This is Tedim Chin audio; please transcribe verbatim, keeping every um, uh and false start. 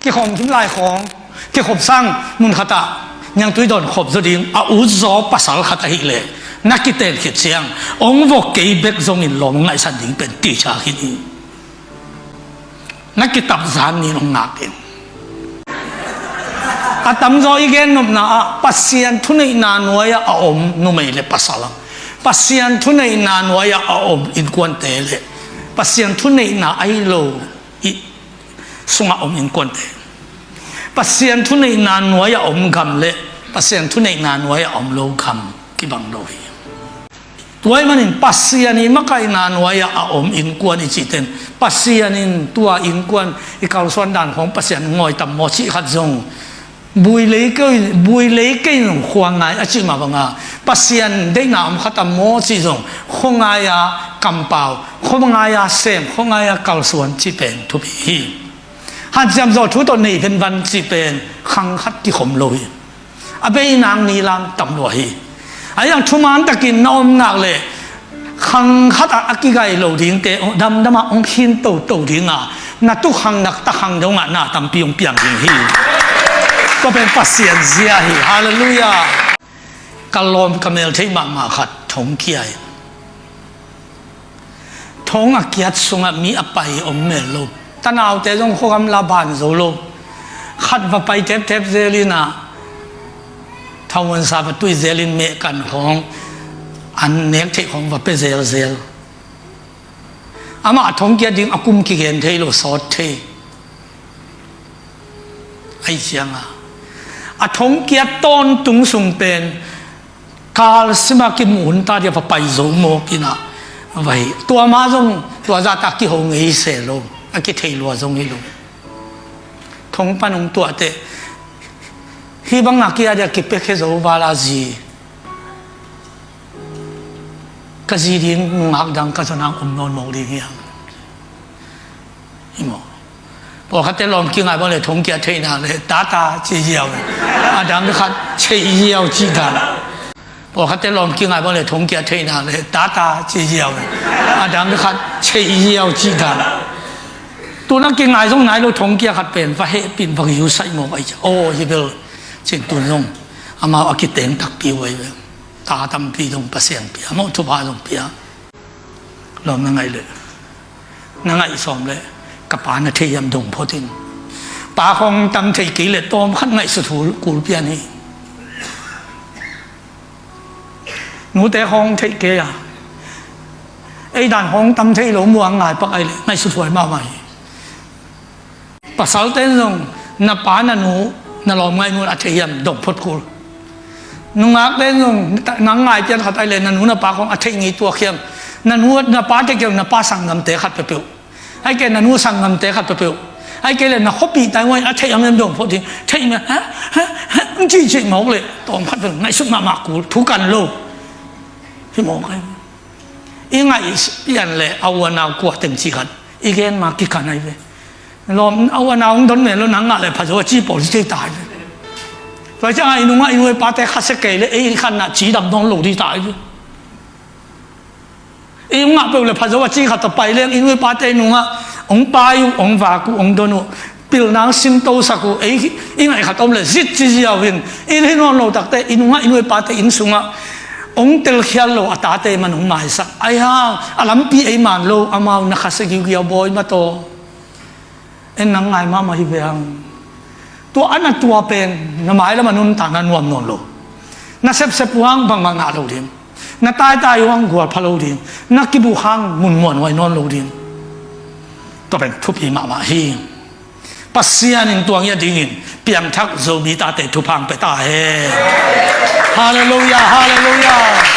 Kikhawm kim lai khawng, kikhop sang mun khatah niangtui dawn khop zaw ding a ut zaw pasal khat ahih leh na kiten khit ciang hong vok kei bek zongin lawm ngaihsan ding pen ticha khin hi. Na kitap zan ni hong ngak in. A tamzaw i gen nopna ah Pasian thuneihna nuai-ah a om numei le pasal, Pasian thuneihna nuai-ah a om innkuante le Pasian thuneihna ahi lo i sungah om innkuante, Pasian thuneihna nuai-ah om gam le Pasian thuneihna nuai-ah om lo gam kibang lo hi. Tua ahih manin Pasian i makaihna nuai-ah a om innkuan i cihten, Pasian in tua innkuan i kalsuan dan khawng Pasian ngawi tam maw cih khat zong, builei kei, builei kei in zong khua ngai a cih mah banga, Pasian deihna om kha tam maw cih zong, khua ngai-a kampau, khua ngai-a sem, khua ngai-a kalsuan cih pen thupi hi. Hanciam zawh thu tawh nei venvan cih pen khang khat kikhom lo hi. A bei nang ni lam tam lua hi. A hiang thuman takin na om nak le khang khatah a kigai lo dingte damdamah hong khin toto dinga, na tukhang nak takhang dongah na tampi hong piang ding hi. Tua pen Pasian zia hi. Halleluiah. Ka lawm ka mel theih mahmah khat thong kia hi. Thong a kiat sungah mi a pai om mel lo. Tanaute zong khuagam la ban zo lo. Khat va pai teptep zel in ah, thaunsa va tui zel in mehkan khawng, an nek theih khawng va pia zelzel. Amah a thong kiat ding a kum kigen thei lo, sawt thei. Ahi cianga a thong kiat tawntung sung pen kal sima kimuh hun ta dia va pai zo mawk in ah, vai tua ma zong tua zahta kiho ngei se lo, a kithei lua zong hi lo. Thong pan hong tuah teh, hih banga kia dia kipia khe zo val a zi, ka zi ding nungak dang ka zon ang om nawn mawk ding hiam? Hi maw? Pawlkhatte lawm kingai bang le thong kia theihna le tata ci ziau, a dang khat theih ziau ci dan. Pawlkhatte lawm kingai bang le thong kia theihna le tata ci ziau, a dang khat theih ziau ci dan. Tuna kingai zong nai lo thong kia khat pen va hehpin va giusai mawk ahi cia. Aw hi bel cin tun zong amau a kiteng takpi uh ahi bel. Ta tampi zong Pasian pia, amau thupha zong pia. Lawm na ngaih le, na ngaih sawm le, ka pa na thei hiam dong phot in. Pa khawng tam thei kei le tawm khat ngaihsut kul pian hi. Nute khawng thei kei a, ei dan khawng tam thei lo muang ngai pak ai le ngaihsut huai mahmah hi. Pasalte in zong na pa na nu na lawm ngaih mun a thei hiam dong phot kul. Nungakte in zong nang ngai pian khat ai le na nu na pa khawng a thei ngei tuak hiam? Na nu na pa thei kei na pa sanggamte khat peuhpeuh. Ai kei na nu sanggamte khat peuhpeuh. Ai kei le na khuapihte in a thei hiam dong phot ding. Thei mah, ha? Ha? Ha? Cihcih mawk le tawm khat peuh ngaihsut mahmah kul, thu kan lo. Hi mawk ai. I ngaih pian le a u a nau kua teng cih khat i gen ma kikan ai ve. Lawm a u a nau hong don men lo nang ngah le phazo a ci pawl ci thei tai ve. Tua ciangah i nungah i nu i pate khasia kei le ei khanna cidam nawn lo ding tai ve. I hong ngah peuh le phazo a ci khat tawh pai leng i nu i pate i nungah hong pai uh, hong vak uh, hong don uh, pilna hong simtosak uh, ei i ngaih khat om le zit ci ziau in, i hi nawn lo takte i nungah i nu i pate inn sungah hong telkhial lo a tate man hong maisak. Ai hang a lampi ei man lo amau na khasia giugiau bawi mataw. En nang ngai mahmah hi ve hang. Tua a na tua pen na mailam a nuntakna nuam nawn lo. Na sepsep uh hang bangmah ngah lo ding. Na taitai uh hang gualpha lo ding. Na kibuh hang munmuan huai nawn lo ding. Tua pen thupi mahmah hi. Pasian in tuang ia dingin piangthak Zomi tate thupha hong pia ta hen. Halleluiah, halleluiah.